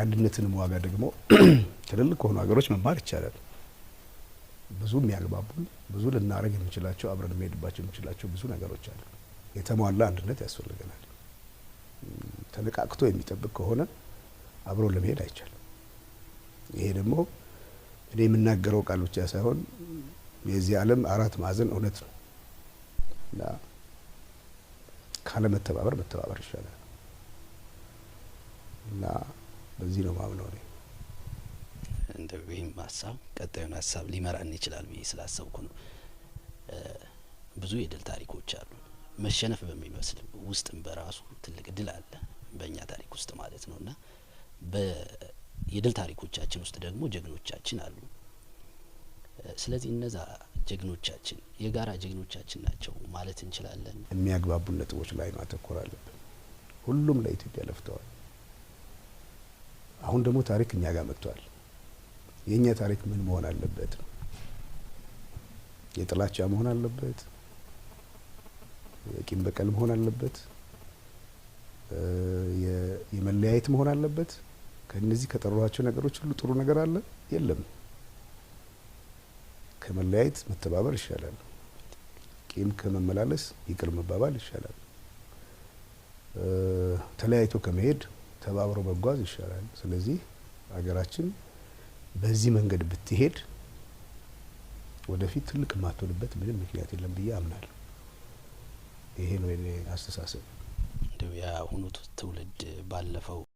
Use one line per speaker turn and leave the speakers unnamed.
የአንድነትንም ዋጋ ደግሞ ትልልቅ ከሆኑ ሀገሮች መማር ይቻላል። ብዙ የሚያግባቡን፣ ብዙ ልናደርግ የምንችላቸው፣ አብረን የምንሄድባቸው የምንችላቸው ብዙ ነገሮች አሉ። የተሟላ አንድነት ያስፈልገናል። ተነቃቅቶ የሚጠብቅ ከሆነ አብሮ ለመሄድ አይቻልም። ይሄ ደግሞ እኔ የምናገረው ቃል ብቻ ሳይሆን የዚህ ዓለም አራት ማዕዘን እውነት ነው እና ካለመተባበር መተባበር ይሻላል እና በዚህ ነው ማምነው እኔ።
እንደው ይህም ሀሳብ ቀጣዩን ሀሳብ ሊመራን ይችላል ብዬ ስላሰብኩ ነው። ብዙ የድል ታሪኮች አሉ። መሸነፍ በሚመስል ውስጥም በራሱ ትልቅ ድል አለ በእኛ ታሪክ ውስጥ ማለት ነው እና የድል ታሪኮቻችን ውስጥ ደግሞ ጀግኖቻችን አሉ። ስለዚህ እነዛ ጀግኖቻችን የጋራ ጀግኖቻችን ናቸው ማለት እንችላለን።
የሚያግባቡን ነጥቦች ላይ ማተኮር አለብን። ሁሉም ለኢትዮጵያ ለፍተዋል። አሁን ደግሞ ታሪክ እኛ ጋር መጥቷል። የእኛ ታሪክ ምን መሆን አለበት ነው? የጥላቻ መሆን አለበት? የቂም በቀል መሆን አለበት? የመለያየት መሆን አለበት? ከእነዚህ ከጠሯቸው ነገሮች ሁሉ ጥሩ ነገር አለ? የለም። ከመለያየት መተባበር ይሻላል። ቂም ከመመላለስ ይቅር መባባል ይሻላል። ተለያይቶ ከመሄድ ተባብሮ መጓዝ ይሻላል። ስለዚህ ሀገራችን በዚህ መንገድ ብትሄድ ወደፊት ትልቅ የማትሆንበት ምንም ምክንያት የለም ብዬ አምናለሁ። ይሄ ነው የኔ አስተሳሰብ።
እንደው የአሁኑ ትውልድ ባለፈው